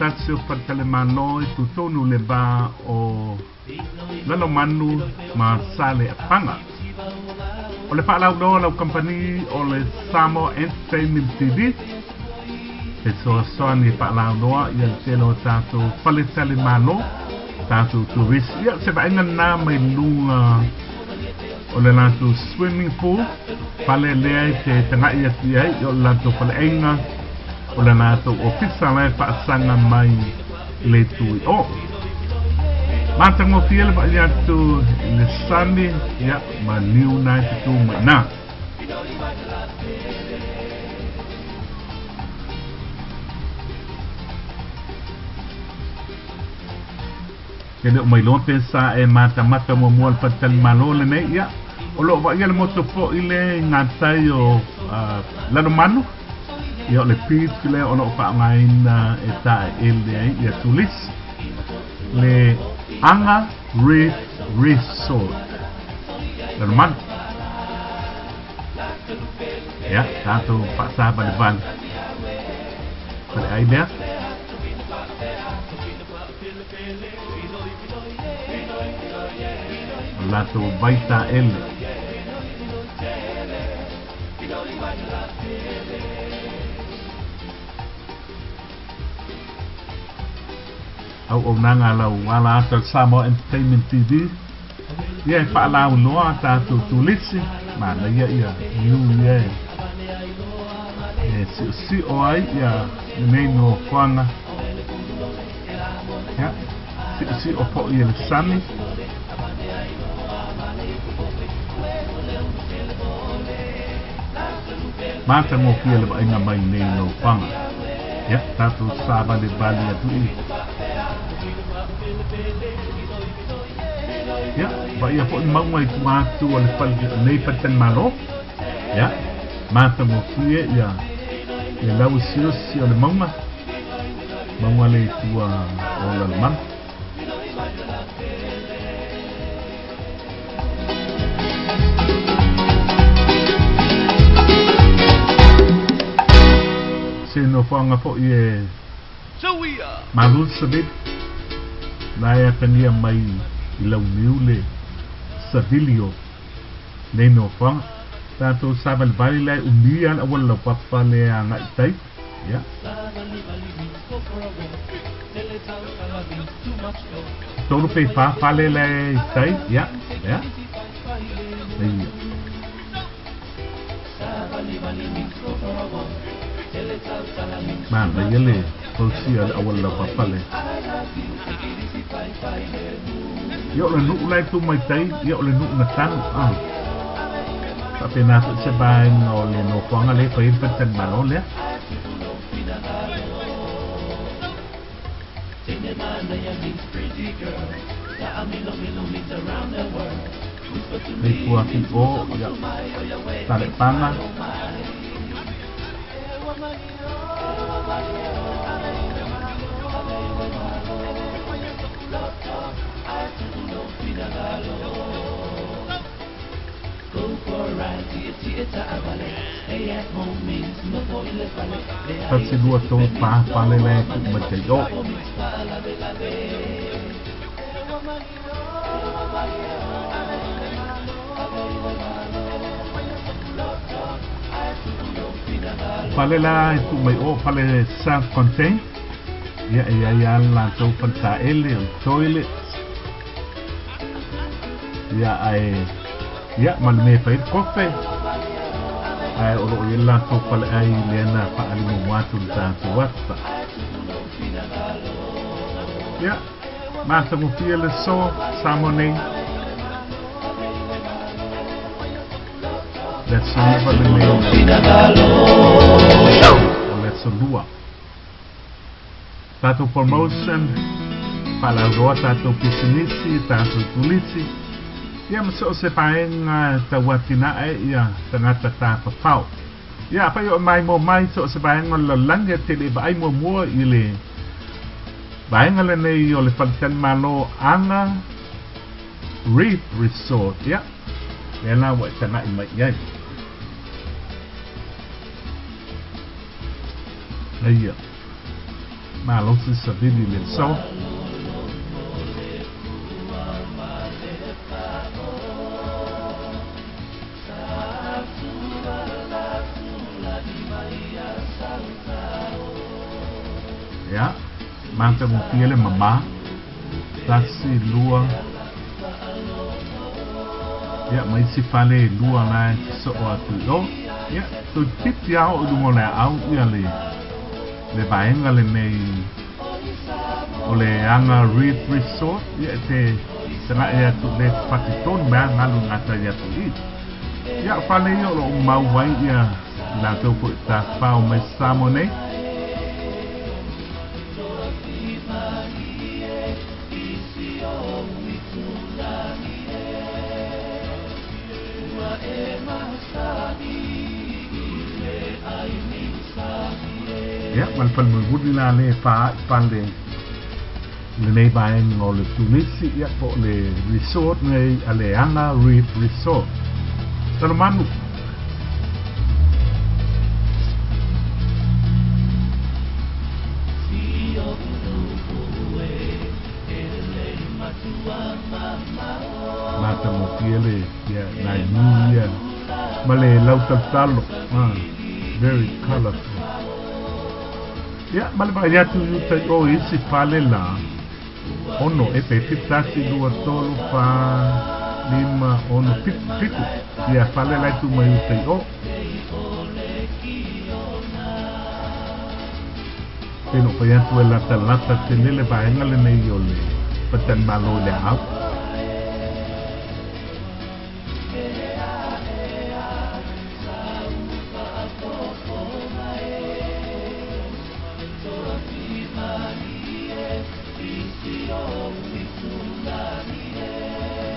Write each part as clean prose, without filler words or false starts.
tasi o faletalimalo i tutonu le va o Lalomanu ma Saleapaga. O le faalauiloa lau kamupani o le Samoa Entertainment TV e fesoasoani e faalauiloa ia le tele o tatou faletalimalo, tatou turisi. Ia, se vaaiga lena mai luga o le latou swimming pool, fale lea e te tagai atu i ai, o le latou faleaiga, o le latou ofisa la e faasaga mai i le itu i o. Matagofie le vaai atu i le sami, ia, ma niu na e tutū mai i ina. Ke le o mailoa pe sa e matamata muamua le faletalimalo lenei, ia, o lo o vaaia le motu fo'i le i gatai o Lalomanu, ia o le beach lea o lo o faaaogaina e taeele ai ia turisi, le Aga Reef Resort. Lalomanu. Ia, tatou faasavalivali. Faleai lea. O latou vai taele. Auaunaga a lau ala atu a le Samoa Entertainment TV. Ia e faalauiloa a tatou turisi, manaia ia niu ia e e siosio ai ia lenei nofoaga. Ia, siosio foi e le sami. Matagofie le vaaiga mai nei nofoaga. Ia, tatou savalivali atu i. Ia, vaaia foi mauga i tua atu o le fale, nei faletalimalo. Ia, matagofie ia le lauosiosi o le mauga, mauga le i tua o Lalomanu. Se nofoaga foi e Malu savili, na e atagia mai i Launiu le savili o nei nofoaga. Tatou savalivali la e umi lava le auala laupapa lea agai i tai. Ia. Tolu pe fa fale la e i tai. Ia. Ia. Ia. Manaia le fausia le auala laupapa lea. Ia o le nuu la e tu mai tai, ia o le nuu na tanu. Ah. Faapena foi se vaega o le nofoaga lea e fai ai le faletalimalo lea. Nei fuafi o, ia, Salepaga. Tasi lua tolu fa fale le e tuu mai tai o. Fale la e tuu mai o fale self contained. Ia e iai a le latou faletaele o le toilet. Ia ae ia ma le mea e fai ai le kofe. Ae o lo o i ai le latou faleai lea na faaali muamua atu i le tatou ata. Ia, matagofie le so Samoa nei. Le aso 9 lenei o le aso 2. Tatou promotion, faalauiloa tatou pisinisi, tatou tulisi, ia ma so o se vaega e tauatinae ia tagata tafafao. Ia, afai o e maimoa mai so o se vaega o le lalolagi e te le vaai muamua i le vaega lenei o le faletalimalo Aga Reef Resort, ia, lea la ua e tagai mai i ai. Aia. Malosi savili le aso. Ia, matagofie le mamā, tasi, lua, ia, ma isi fale e lua la e sosoo atu i o. Ia, toeitiiti lava oo i luga o le aau ia le, le vaega lenei o le Aga Reef Resort, ia e te taga'i atu i le fati tonu mai a galu i gatai atu i i. Ia, o fale ia o lo o mau ai ia i latou foi tafafao mai Samoa nei. Ia, ma le fale mulimuli la lea e faaai fale i lenei vaega o le turisi, ia, po o le resort nei a le Aga Reef Resort. Lalomanu. Matagofie le, ia, nai niu ia ma le lautalotalo, ah, very colourful. Ia, ma le vaai atu i uta i o i isi fale la, ono, e pe fitu, tasi, lua, tolu, fa, lima, ono, fitu, fitu, ia fale la e tu mai uta i o. Pei ona ou fai atu e latalata tele le vaega lenei o le faletalimalo i le aau.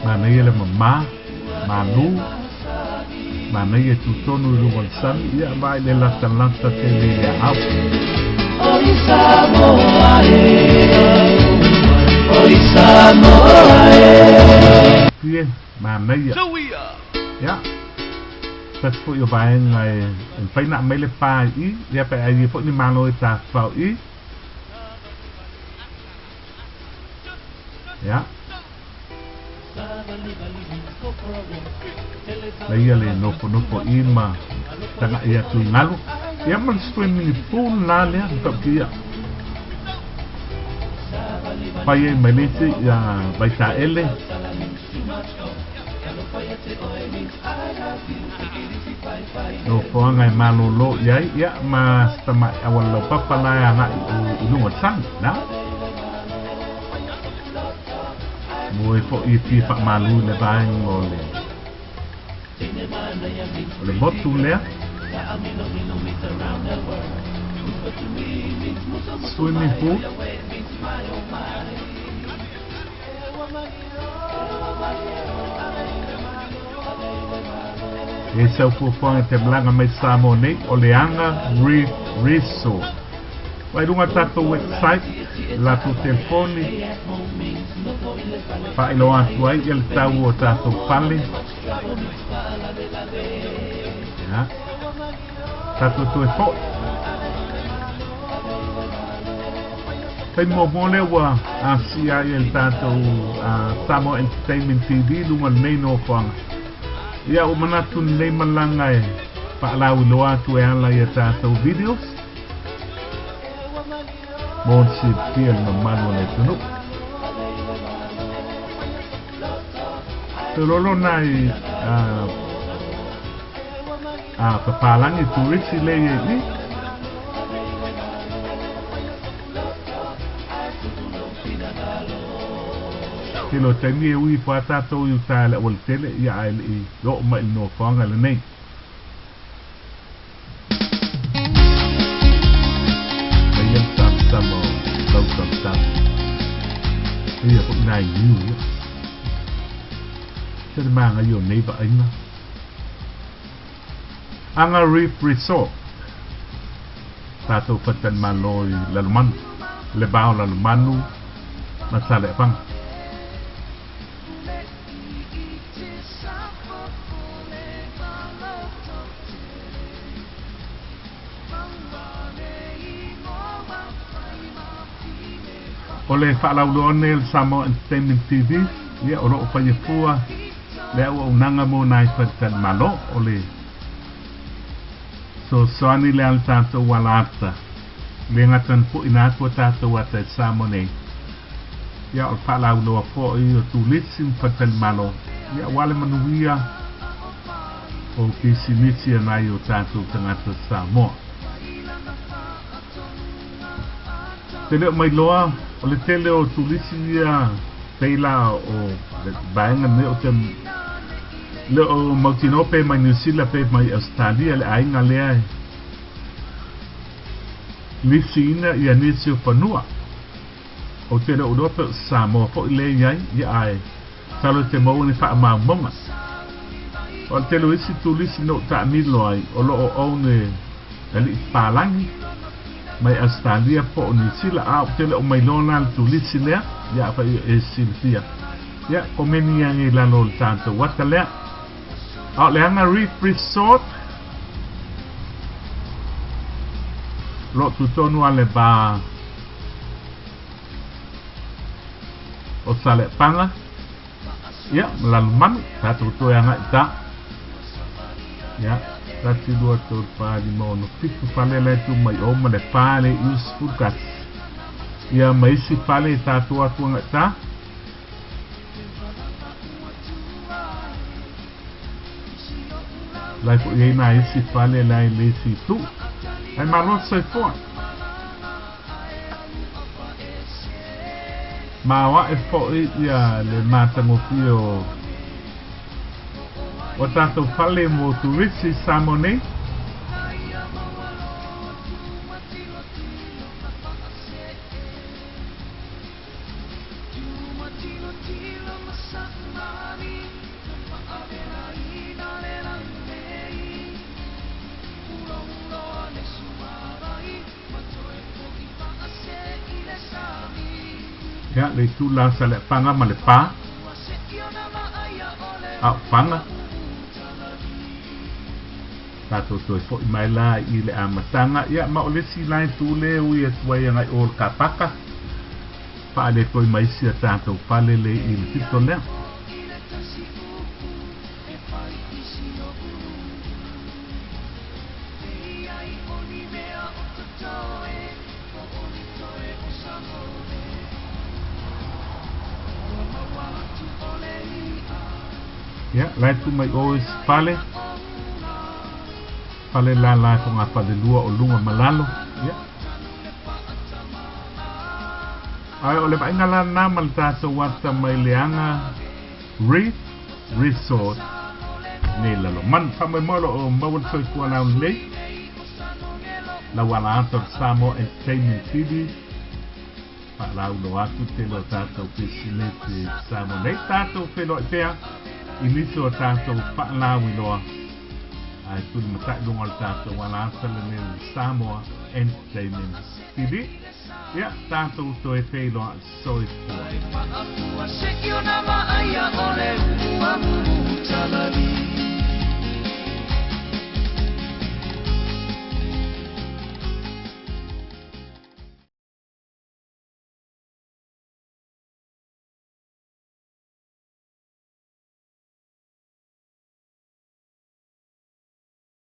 Manaia le mamā, malū, manaia e tū tonu i luga o le sami, ia vaai le latalata tele i le aau. Pie, manaia. Ia, tasi foi o vaega e mafai ona aumai le pa i i, ia pe a i ai foi ni malo e tafafao i i. Ia. Laia le nofonofo i ma taga'i atu i galu. Ia ma le swimming pool la lea, ma ta'utia. Fai ai ma le isi ia Vaitaele. Nofoaga e malōlō i ai, ia, ma se tama'i auala laupapa la e aga'i i luga o le sami, na. Moe fo'i e fia fa'amalū i le vaega o le o le motu lea. Swimming pool. E sau fuafuaga e te malaga mai Samoa nei, o le Aga Reef Resort. Wai runga tatou website, latou telefoni, faailoa atu ai ia le tau o tatou fale. Ia. Tatou toe fo'i. Taimi muamua lea ua asia ai e le tatou Samoa Entertainment TV luga o lenei nofoaga. Ia ua manatu lenei malaga e faalauiloa atu e ala i a tatou videos mo le silafia e le mamalu o le atunuu. Feoloolo nai a papalagi turisi lea i ai i. Tele o taimi e ui ifo a tatou i uta i le aualatele ia ae le i oo mai i le nofoaga lenei. Mai ia le samasama o lau tautala. Eia foi nai niu ia. Se le magaia o nei vaaiga. Aga Reef Resort. Tatou faletalimalo i Lalomanu, le va o Lalomanu ma Saleafaga. O le faalauiloa lenei o le Samoa Entertainment TV, ia o lo o faia fua le auaunaga mo nai faletalimalo. O le fesoasoani lea a le tatou alata, le gata na puina atu a tatou ata i Samoa nei, ia o le faalauiloa foi o turisi ma faletalimalo, ia aua le manuia o pisinisi a nai o tatou tagata Samoa. Te le o mailoa o le tele o turisi ia pei la o le vaega lenei o te le o mautinoa pe mai Niu Sila pe mai Ausetalia le aiga lea e lisiina ia nisi o fanua. Ou te le o iloa pe o Samoa foi lea e i ai, ia ae masalo e te maua ni faamaumauga. O le tele o isi turisi na ou taamilo ai o lo o own e alii papalagi mai Ausetalia po o Niu Sila, a ou te le o mailoa la le turisi lea, ia afai o e silafia, ia komeni ane i lalo o le tatou ata lea. A o le Aga Reef Resort, o lo o tutonu lava le va o Saleapaga, ia, ma Lalomanu, tatou toe agai i ta. Ia, 1, 2, 3, 4, 5, 6, 7 fale la e tu mai o ma le fa le i 11. Ia, ma isi fale i tatou atu agai i ta. Lai foi i ai nai isi fale la i le isi itu. Ae malo le soifua. Maoae foi ia le matagofie o o tatou fale mo turisi i Samoa nei. Ia, le itu la Saleapaga ma le pa, a o Paga. Tatou toe foi mai la i le amataga. Ia, ma o le isi la itu le ui atu ai agai o le kapaka, faaletoi ma isi a tatou fale le i le pito lea. Ia, la e tu mai o isi fale, fale la la e fogafalelua o luga ma lalo. Ia. Ae o le vaaiga la lena ma le tatou ata mai le Aga Reef Resort nei Lalomanu. Faamoemoe o lo o maua le soifua laulelei lau ala ata o le Samoa Entertainment TV. Faalauiloa atu tele o tatou pisinisi i Samoa nei. Tatou feiloai pea i nisi o tatou faalauiloa ae tulimatai luga o le tatou ala ata lenei o le Samoa Entertainment TV. Ia, tatou toe feiloai. Soifua.